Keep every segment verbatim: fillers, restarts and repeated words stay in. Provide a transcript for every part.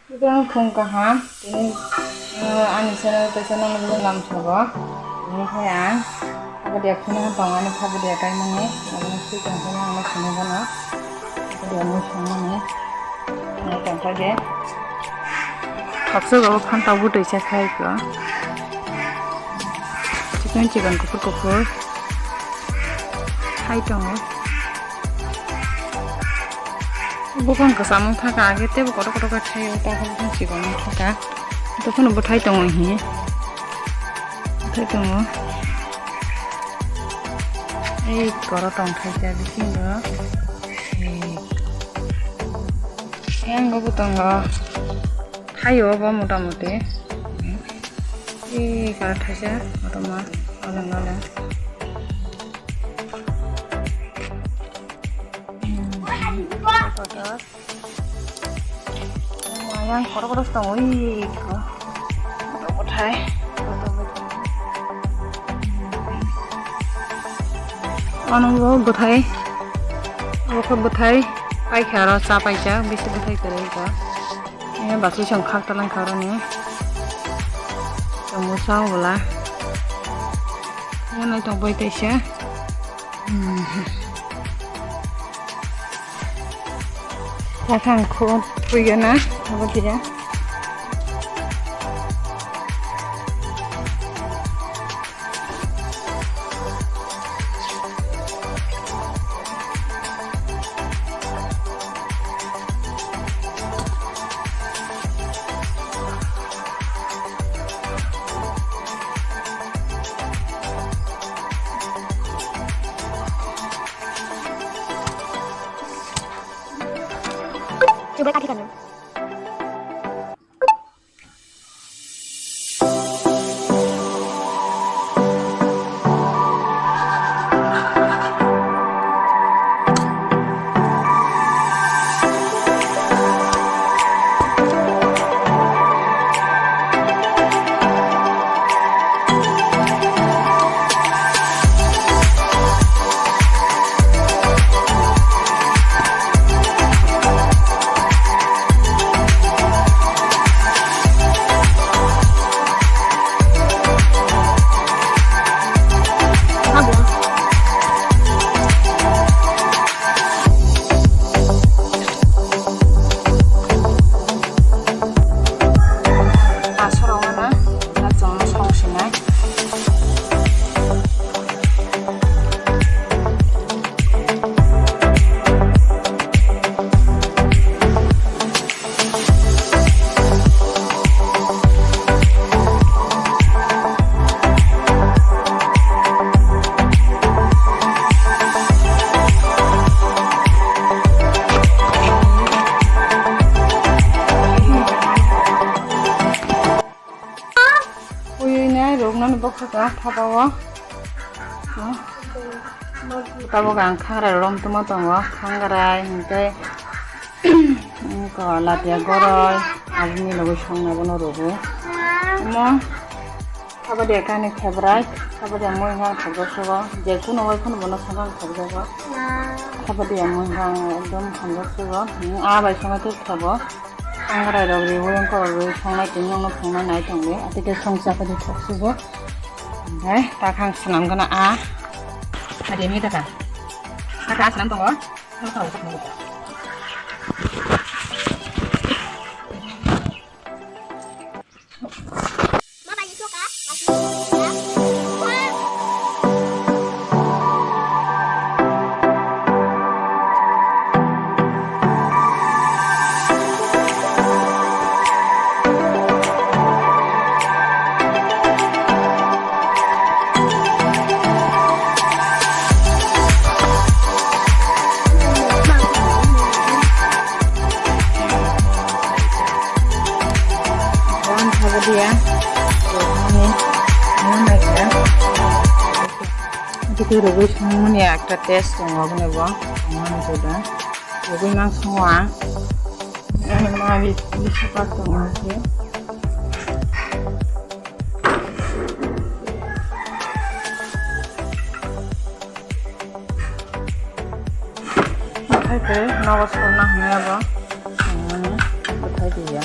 Sujang khung kaham, tini, eh, ani channel kaisa nang nang lam sobo. Tini khai ang, abo dia khuna tong ani phabu dia kai mani, abo sui tong khai ang sini gana. Abo dia mui song mani, ani tong khai de. Khaksa gabo phan tabu tui cha khai ko. Chicken chicken kukur kukur. Khai tongo. Buphang kwcham wng thaka age tei bo kotor kotor khe thaio, ta khe buphang chikon wng thaka. Tei phano bwthai tongo hiye. Bwthai tongo. Ei koro tong thaisa bisingo. Ei. Yang bo tongo. Thaio bo mota moti. Ei koro thaisa kotorma oleng oleng. Yang kotor kotor tongo, ui, ko. Kotor kotor hai. Ano bo bwthai. Bo khe bwthai. Paikha aro cha paijak, bisi bwthai kwrwi ko. Ini basi song khak talang kha aro ni. Tong musa wala. Ini nai tong bai taisa. Hmm. Takhang khun puigana, abo dia. Coba kaki kanan. Sorong na, na chong sorong sinai. Uyui nai rok nani bokha ka thapa o. Tabok ang khangrai rom tuma tongo, khangrai hingke, ko latia goroi, aboni logi songna bono rogo. Omo, thapa dia kani khebrai, thapa dia mui hang khobjak sogo, je kuno wai kheno bono songkang khobjago. Thapa dia mui hang ekdom hamjak sogo, hmm, a bai songo tei khebo. Khangrai rok riwi wngkha rwi songnai tini nokno phungnai nai tongdi, atike song chapadi thok sugo. Oke, takhang swnam gana a. Ade mi taka. Taka swnam tongo. Wan thabo dia. Ani, ani naikha. Ati khe rogwi songmani ekta test tongo, aboni bo songmani juda. Rogwi mang songo ang. Ani ma bi, bi sopak tongo khe. Bwthai khe nogo sorna hwnwi abo songmani bwthai khe ya.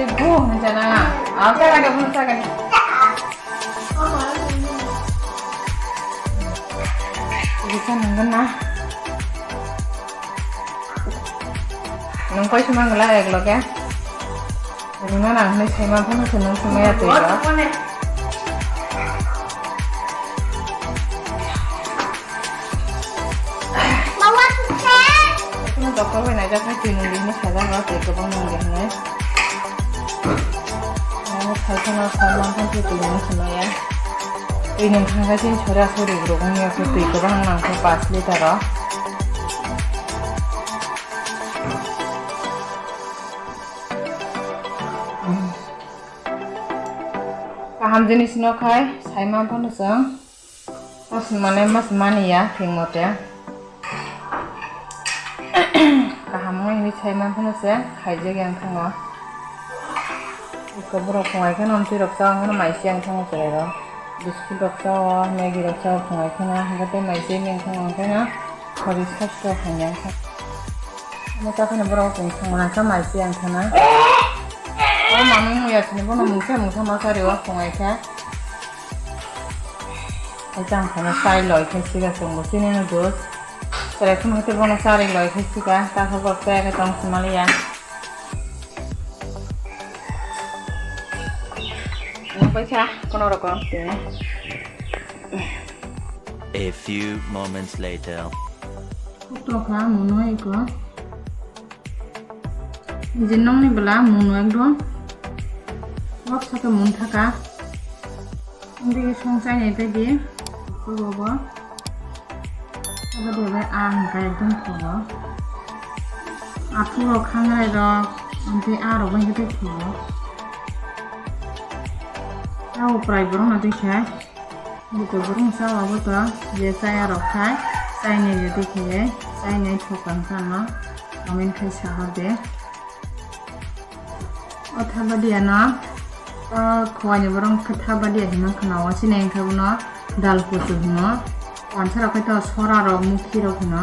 Ibu, jana. Apa lagi pun saya kan? Bisa nunggu na. Nungkoi semang gula ek loge. Rina nang hwnwi saima phano se nung swmaya twi ba. Mama, sukses. Kuno doktor bai naijak nai twi nung di hwnwi sajak ba twi kwbang nung di hwnwi. Mama, saisano saima phano se twi nung swmaya. Twi nung thangkha chini sori aswk ruk ruk wngya khe twi kwbang nang khe pash liter o. Kaham jinis no khai, saima phano chwng. Mas mane mas mani ya, thing mote. Kaham wngwi hinwi saima phano se, khaijak yang thango. Iko borok phungai kheno, amtwi rok chao, ang kheno mai se yang thango chwrai rok. Biscuit rok chao, Maggi rok chao, phungai kheno, hwnkhe tei mai se yang thango, ang kheno. Khori sakto hanya kha. Mo ta khani borok tong thang na kha mai se ang khana. O mami muya sini bono mungsa mungsa ma sari o khongai kha. Ai tang khana sai loi khe siga song bo sini no dos. Sere khum hete bono sari loi khe siga ta kha bok ta khe tong sumali ya. Mo pai kha kono rokom tini. A few moments later. Kutok ha, muno iko. Jinong ni bela muno ekdom. Wak sake mun thaka. Undi song chai nai tadi. Kurogo. Abo debe ang ka ekdom kurogo. Aphuru khangai rok. Undi aro bai hete kurogo. Tao prai borong na dikhe. Buko burung sawa bo to je chaya rok khai, chainai je dikhe, chainai thokang kano, comment khai sahor de. O thabadia no, o khowani borong khe thabadia hinma khana o, chini wngkha bono dal kuchuk hino. Wansa rok khai to sora rok, mukhi rok hino.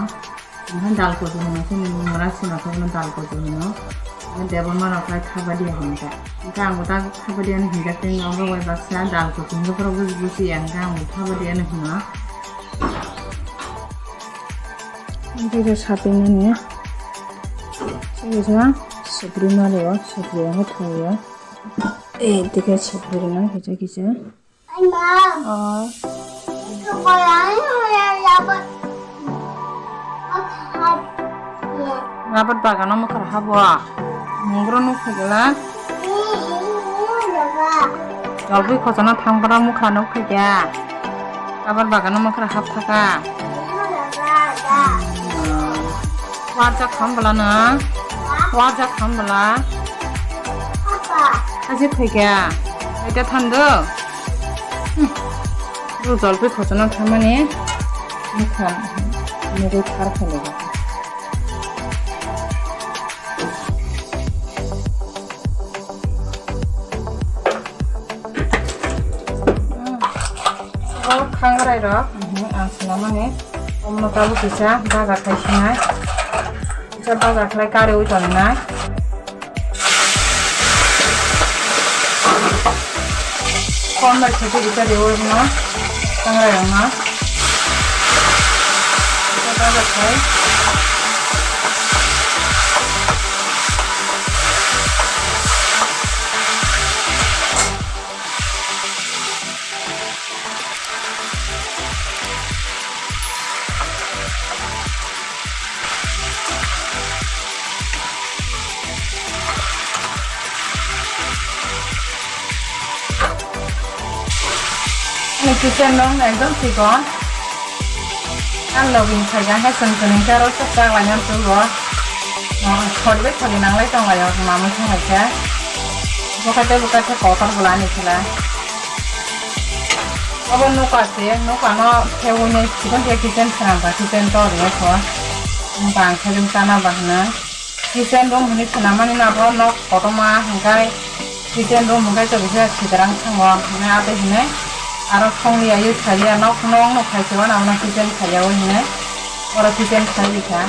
Omo dal kuchuk hino, chini mora sima khe bono dal kuchuk hino. Omo debonma rok khai thabadia hinka. Hinkhe ang bo ta thabadia no hinjak tei, omo bai baksa dal kuchuk hino, borok buji buji ya, hinkhe ang bo thabadia no hino. Hinkhe khe sapinani. Sini sa supri mali o, supri ang thai o. Eh, dikhe supri rina kisa kisa. Oi. Rabar bagano mwkhar habo. Mungro nuk phagela. Jolbwi khosona thangbra mwkhra nuk phagya. Rabar bagano mwkhra hap thaka. Warjak kham bwla no? Warjak kham bwla? Aje phaikha. Aita thando. Ru jolphi khosona thamani. Mukha. Mugwi thar khwlaigo. O khangrai rok, mhm, ang sinamani. Omno tabuk kisa baja khai sinai. Kisa baja khlai kari ui tongnai. Kon bai kisa kisa riui no khangrai rok no. Kisa baja khai. Ani kitchen room ekdom chikon. Ang login khaikha, hai chwng chwng khe aro chwk chak laina tugo. Khori bai khori nanglai tonglaio, mamui thanglaikha. Bwkha tei bwkha khe kotor bwla ani khela. Obo nuka se, nuka no khe uni chikon khe kitchen swnamkha, kitchen to ri kho. Bang khe chana bahna. Kitchen room hwnwi swnamani abo nok kotorma hwnkhe kitchen room hwnkhe chwng khe sidrang thango hwnwi abo hwnwi aro songliya ui saliya nok nok nok khai se uanama kitchen khaiya ui hwnwi oro kitchen khai rikha.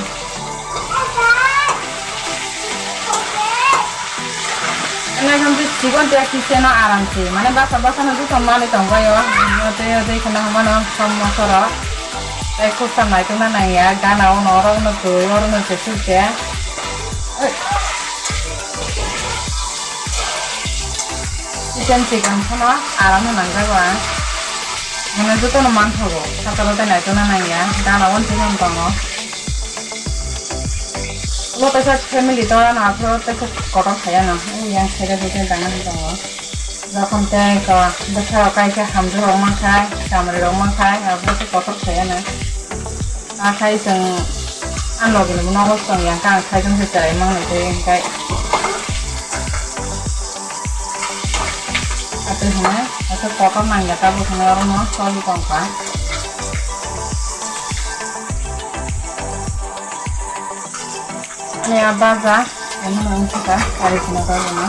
Nai khamsi chikon tia kitchen o aram se. Mane basa basa no joto mali tong bai o. Yo tei yo tei kheno hamano som mosoro. Tai khub sam nai tongna nang ya. Gana o no oro no twi oro no se suk ya. Oi. Kitchen chikon kheno aram no nang jago ang. Mane joto no man thogo. Sakalo tai nai tongna nang ya. Gana o twi no tongo. Obo kaisa family tora no, aphuru kaisa kotor khaya no. O yang side o side dana hwn tongo. Jokhon tei ko bwsa rok kaisa hamjwk rok mankhai, chamri rok mankhai, abo se kotor khaya no. Akhai chwng a logi ni nogo chwng yang kang khai jong se cherai mangnai tei hwnkhai. Atwi hwnwi, asa kotor nangya tabuk hwnwi oro no choli tongkha. Ani a baja, ani no wngkha, ari kheno baja no.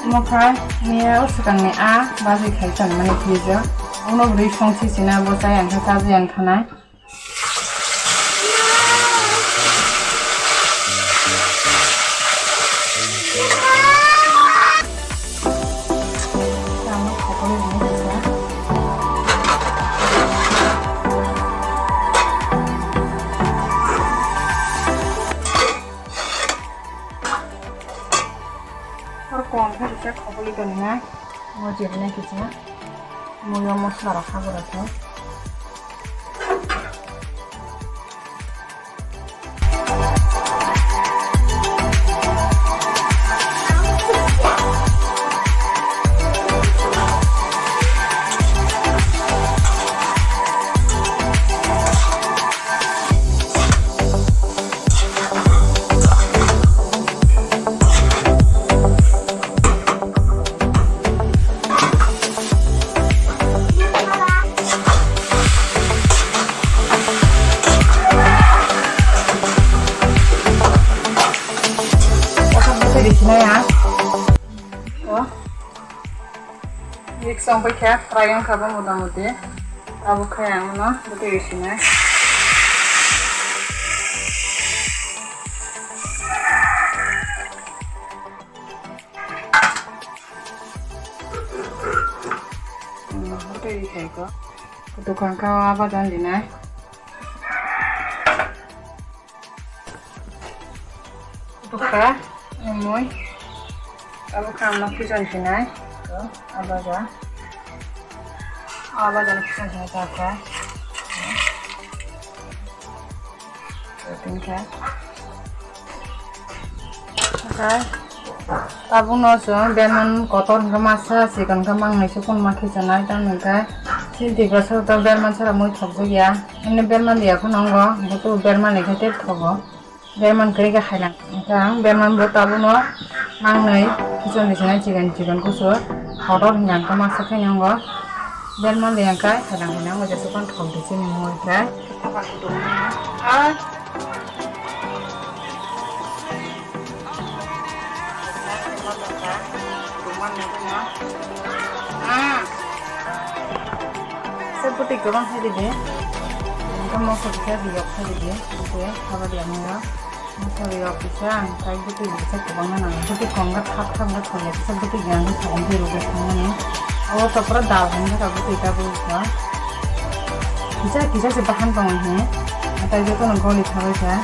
Omo kha, miya o swkangni a baji khai tongmani fridge o. Omo bwrwi songsi sina bo chai ang kha, chaji ang kha nai. Oro kom khe rijak khoboli toni na. Mo jebna kisa. Muyo mosla rok habura khe. Mix wng pai kha, fry wng kha bo mota moti. Abo khe ang no bwtwi rw sinai. Hmm, bwtwi rw khai ko. Kutuk kha khe o abo jan dinai. Kutuk kha, mui. Abo kha ang no khichon sinai. Abo ja. Abo ja no khichon sinai ta kha. Tini kha. Kha. Tabuk no chwng berman kotor hwnkhe masa chikon khe mangnai se kunma khichonai tamo hwnkhe chini Tiprasa to berman sara mui thokjak ya. Ani berman ya phano wngo, butu berman ni khe tei thogo. Berman kwrwi khe hailang. Hwnkhe ang berman bo tabuk no mangnai khichon ni sinai chikon chikon kusu kotor hwnkhe ang khe masa khe wngo. Berman de ang khe hailang hailang wngkha se phano thok di chini mui khe. Sa bwtwi kwbang khai di de. Engkha mokol kisa riyok khai di de. Bwtwi haba de ang no. Mokol riyok kisa ang khai bwtwi kisa kwbangma nango. Bwtwi kong khe thap thap khe thangya kisa bwtwi yang khe thangya khe rwgwi thangmani. Abo to pura dal hwn khe bwtwi ta bwtwi kisa kisa se bahan tongo he. Atai jotono goli thabai kha.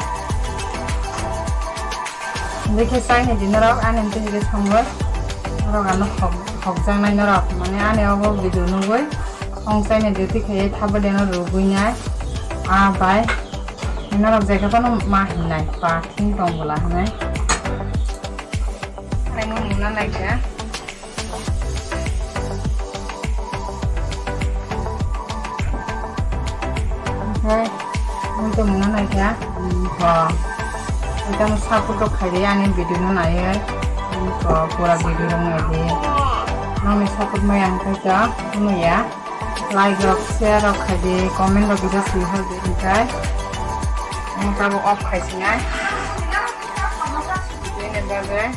Hingke khe chaini di norok ani hingke hingke songoi. Norok ano hok-, hokjaknai norok. Mane ani obo video nugui. Song chaini di twi khaiye thabo de no rugui nai. Ah, bai. Norok jekhe phano ma hinai. Pa thing tong bwla hinai. Ani mui muna naikha. Oke, untuk mana naikha? Bo. Kita mau support rok khai di ani video no nai. Bo pura video rok nai di. Nang ni support mai ang khai ka, no ya. Like rok, share rok khai di, comment rok bisa sih hal di kai. Ang ka bo off khai sinai. Ini bagai.